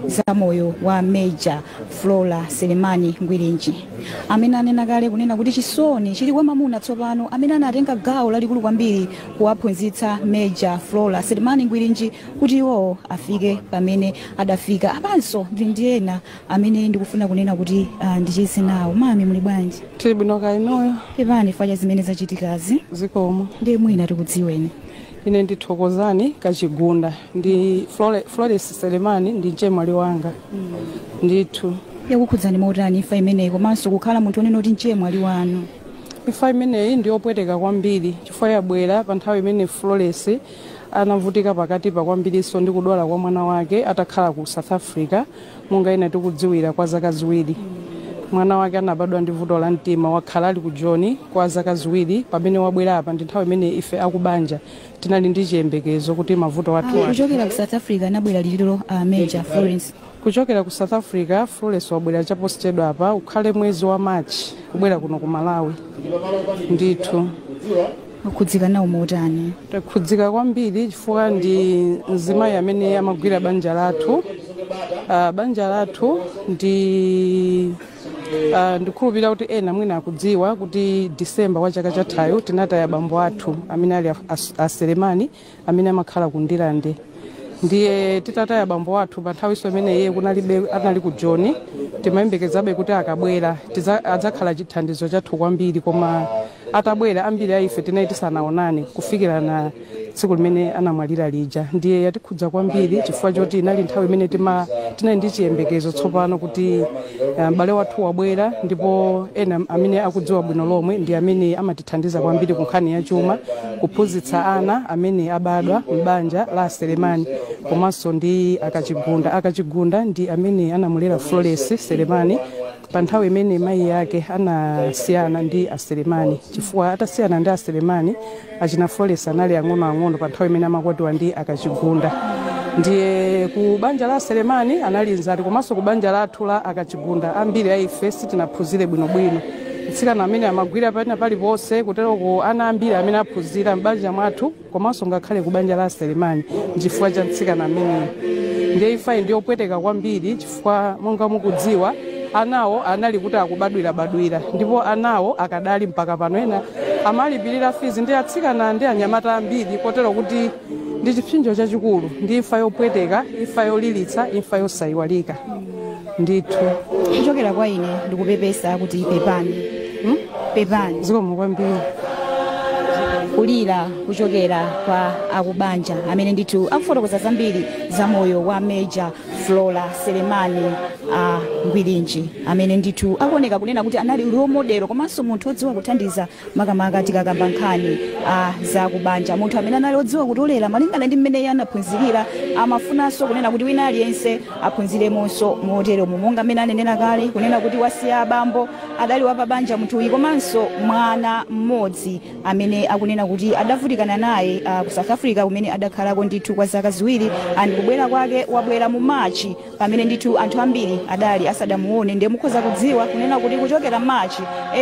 Za moyo wa Major Flora Selemani Ngwirinji, amene anena kale kunena kuti chisoni chili kwa mamuna tsopano amene anatenga gawo lalikulu kwambiri kuwaphunzitsa Major Flora Selemani Ngwirinji kuti iwowo afike pamene adafika. Apanso ndili ndi ena amene ndikufuna kunena kuti ndicheze nawo. Mami, muli bwanji? Tili bwino, kaya inuyo? Pepani facha zimene zachitikazi. Zikomo. Ndiye mwina tikudziweni. Ine ndithokozani Kachigunda, ndi Flores Selemani, ndi mchemwali wanga ndithu. Yakukhudzani motani imfa imeneyi, komanso kukhala munthu onena kuti mchemwali wanu? Imfa imeneyi ndiyopweteka kwambiri chifukwa yabwera pa nthawi imene Flores anavutika pakatipa kwambirinso ndi kudwala kwa mwana wake atakhala ku South Africa, monga ina tikudziwira, kwa zaka 2. Mwana wake anabadwa ndi vuto la mtima, wakhala ali ku Joni kwa zaka 2. Pamene wabwera apa ndi nthawi imene ife akubanja tinali ndi chiyembekezo kuti mavuto athu Kuchokera ku South Africa anabwera liliro Major Florence? Kuchokera ku South Africa, Flores wabwera chaposachedwa apa, ukhale mwezi wa March kubwera kuno ku Malawi ndithu. Kukhudzika nawo motani? Takhudzika kwambiri chifukwa ndi mzimayi amene amagwira banja lathu. Banja lathu ndi ndikhulupirira kuti ena mwina akudziwa kuti Disemba wa chaka chathayo tinataya bambo athu amene ali a Selemani amene amakhala ku Ndilande. Ndiye titataya bambo athu pa nthawiso imene iye kunalibe, anali ku Joni, timayembekezabe kuti akabwera adzakhala chithandizo chathu kwambiri. Koma atabwera, ambiri a ife tinali tisanaonane kufikira na tsiku limene anamwalira lija. Ndiye yatikhudza kwambiri chifukwa choti inali nthawi imene tinali ndi chiyembekezo tsopano kuti m'bale wathu wabwera. Ndipo ena amene akudziwa bwino lomwe ndi amene amatithandiza kwambiri ku nkhani ya chuma, kuphunzitsa ana amene abadwa m'banja la Selemani komanso ndi Akachigunda. Akachigunda ndi amene anamulera Flores Selemani pa nthawi imene mayi yake anasiyana ndi Aselemani, chifukwa atasiyana ndi Aselemani, achina Flores anali ang'onoang'ono pa nthawi imene amakwatiwa ndi Akachigunda. Ndiye ku banja la Selemani anali nzati, komanso ku banja lathu la Akachigunda ambiri a ife sitinaphunzire bwinobwino. Mtsikana amene amagwira pena paliponse, kuteroko ana ambiri amene aphunzira m'banja mwathu komanso ngakhale ku banja la Selemani nchifukwa cha mtsikana ameneyo. Ndiye imfayi ndiyopweteka kwambiri chifukwa, monga mukudziwa, anawo anali kuti akubadwirabadwira, ndipo anawo akadali mpaka pano, ena amalipirira fees ndi atsikana ndi anyamata ambiri, kotero kuti ndi chipsinjo chachikulu, ndi imfa yopweteka, imfa yolilitsa, imfa yosayiwalika ndithu. Kuchokera kwa ine ndikupepesa kuti pepani, Pepani. Zikomo kwambiri. Kulira kuchokera kwa akubanja amene ndithu akufotokoza zambiri za moyo wa Major Flora Selemani Ngwirinji, amene ndithu akuoneka kunena kuti anali role model komanso munthu odziwa kuthandiza, makamaka tikakamba nkhani za kubanja, munthu amene anali odziwa kutolera malingana ndi mmene iye anaphunzirira. Amafunanso kunena kuti wina aliyense aphunziremonso moteromo, monga mmene anenera kale kunena kuti wasiya abambo adali wapabanja munthuyi, komanso mwana mmodzi amene akunena kuti adavutikana naye ku South Africa kumene adakhalako ndithu kwa zaka 2, and kubwera kwake wabwera mu Machi pamene ndithu anthu ambiri adali asadamuone. Ndiye mukhoza kudziwa kunena kuti kuchokera March,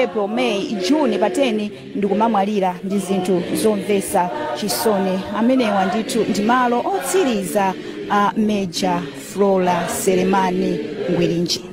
April, May, June, pa 10 ndikumamwalira, ndi zinthu zomvetsa chisoni. Amenewa ndithu ndi malo otsiriza a Major Flora Selemani Ngwirinji.